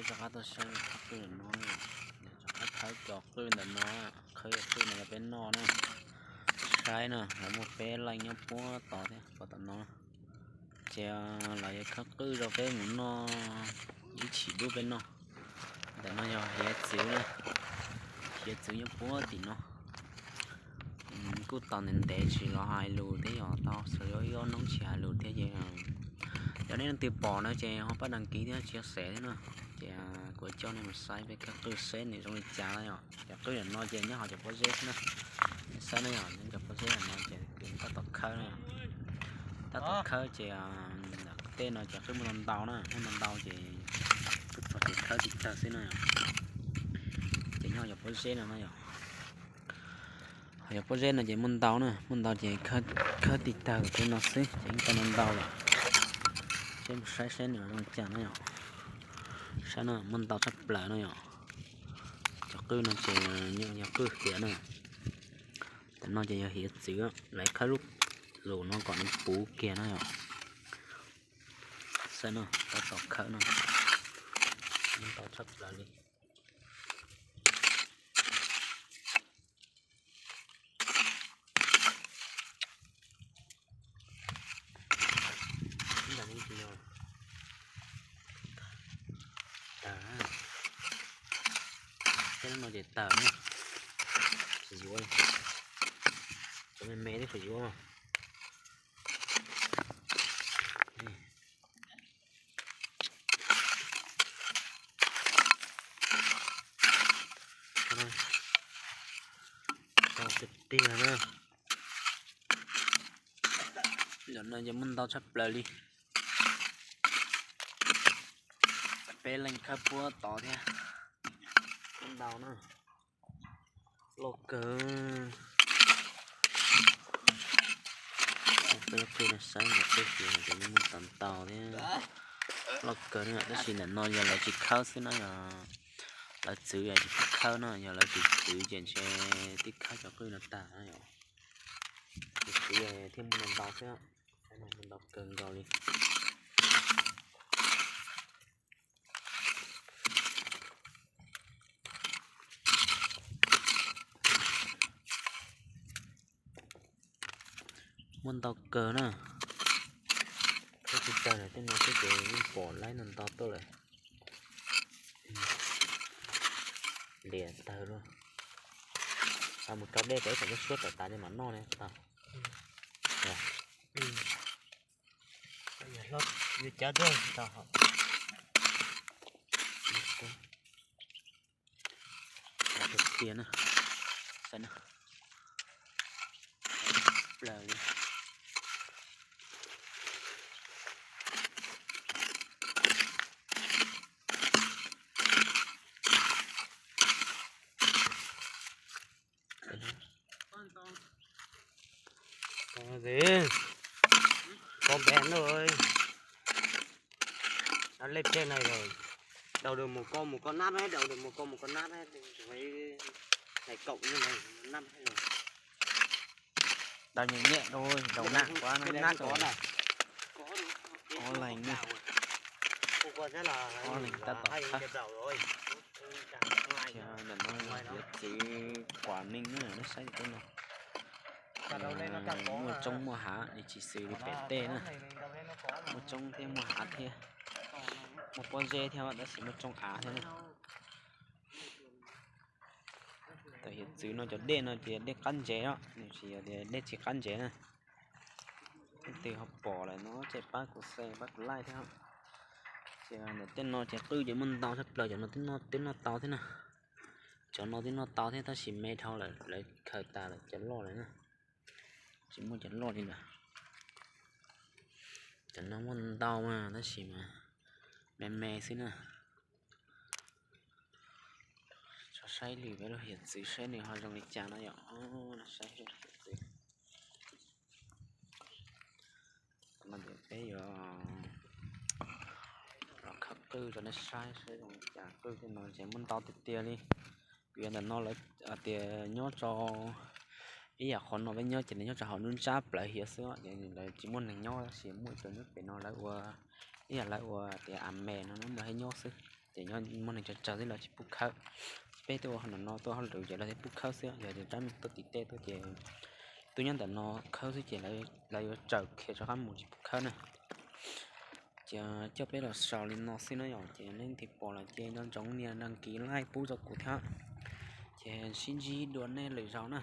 Rov qab tuaj saib khawb qwj no, rov qab khawb cov qwj ntawm no, khawb cov qwj no rau peb noj na. Saib na, lawv muaj peb leej nyob puag tod thiab, puag tom no. Ces lawv yuav khawb qwj rau peb mus noj ib chim dub peb noj. Ntawm no yog hiav txwv na, hiav txwv nyob puag tim no. Kuj tau ntev ntev tsis los hais lus thiab, yog tau sawv ib ob hnub tsis hais lus thiab ces, yog nej leej twg pom no ces ho pab đăng ký thiab chia sẻ thiab na. Ces kuv coj nej mus saib peb khawb qwj seb nws zoo li cas na yom. Cov qwj ntawm no ces nyob hauv cov pob zeb xwb na. Nej saib na yom, nyob cov pob zeb ntawm no ces tab tom khawb na. Tab tom khawb ces tej no ces qwj muaj ntau ntau na, muaj ntau ntau ces kuj txog ces khawb tib tawg xwb na yom. Ces nyob cov pob zeb no na yom. Ho cov pob zeb no ces muaj ntau na, muaj ntau ces khawb tib tawg tej no xwb ces yeej tau ntau ntau lawm. Seb mus saib seb nws zoo cas na yom. Saib no muaj ntau tshaj plaws no yom. Cov qwj no ces yog qwj hiav na. Tam no ces yog hiav txwv, lawv khawb lub lus no kom nws puv kiag na yom. Saib no, tab tom khawb no, muaj ntau tshaj plaws li. Tawg, tej no ces tawg na, tsis yuav li. Cov me me twb tsis yuav. Tau tiag tiag na. Cov no ces muaj ntau tshaj plaws li. Peb leeg khawb puag tod thiab. Muaj ntau na. Loj kawg. Peb lub qwj no saib ntawm peb xyuas no ces muaj ntau ntau thiab. Loj kawg na, tab sis ntawm no yog lawv tsis khawb xwb na, yog lawv txwv yog tsis khawb no, yog lawv tsis txwv ces ntshe twb khawb cov qwj no tag na yom. Txwv thiaj muaj ntau ntau xwb, muaj ntau kawg nkaus li. Muaj ntau kawg na. Khawb tsis tag lawm, tej no xwb ces yeej pom laib ntau ntau tuaj lawm. Liam tawg luaj. Tau mus rau dej rau ib tsam suab tawm tas li mam noj ne tau. Yuav cav dua tsis tau. Tiag tiag na. Saib na. Plaws li. Gì? Con bé nó ơi. Nó lết trên này rồi. Đầu được một con, một con nắp hết, đầu được một con, một con nắp hết. Mấy này cộng như này, năm hết rồi. Đầu nhẹ nhẹ thôi, đầu nặng quá nó nát rồi. Có lành nha. Hôm qua rất là hay, là hay cái đầu rồi. Ntawm no yog hiav txwv Quảng Ninh na, nej saib tej no. Muaj tsoob muaj hav, nws tsis xws li pem tej na. Muaj tsoob thiab muaj hav thiab. Muaj pob zeb thiab tab sis muaj tsoob av thiab na. Tam hiav txwv no cov dej no ces dej qab ntsev os, nws tsis yog tias dej tsis qab ntsev na. Leej twg ho pom lawm no ces pab kuv share pab kuv like thiab. Ces ntawm tej no ces qwj ces muaj ntau tshaj plaws, cov no twb noj tau thiab na. Cov no twb noj tau thiab tab sis me dhau lawm, lawv khaws tas lawm cov loj lawm na. Tsis muaj cov loj li lawm. Cov no muaj ntau mas tab sis mas me me xwb na. Tso saib lwm peb lub hiav txwv saib nws ho zoo li cas no yom. Saib hiav txwv. Tam no ces peb yuav los khawb qwj rau nej saib saib zoo li cas. Qwj tej no ces muaj ntau tiag tiag li. Vim ntawm no lawv tias nyob rau ib yam qhov no peb nyob ces nws nyob rau hauv nruab nrab plawv hiav xwb ces lawv tsis muaj neeg nyob tab sis muaj cov nyob pem no lawv ua ib yam lawv ua tias a mes no muaj peb nyob xwb. ces muaj neeg tsawg tsawg xwb lawv tsis pub khawb. Peb tuaj ua no no tuaj hauj lwm ces lawv thiaj pub khawb xwb, yog tias rab me tuaj tim tej tuaj ces tuaj nyob ntawm no khawb xwb ces lawv yuav tsaws khiav rov qab mus tsis pub khawb na. Ces coj peb los xaus li no xwb na yom, ces nej leej twg pom los cia nco ntsoov nias đăng ký like pub rau kuv thiab, ces sib ntsib dua nej lwm zaus na.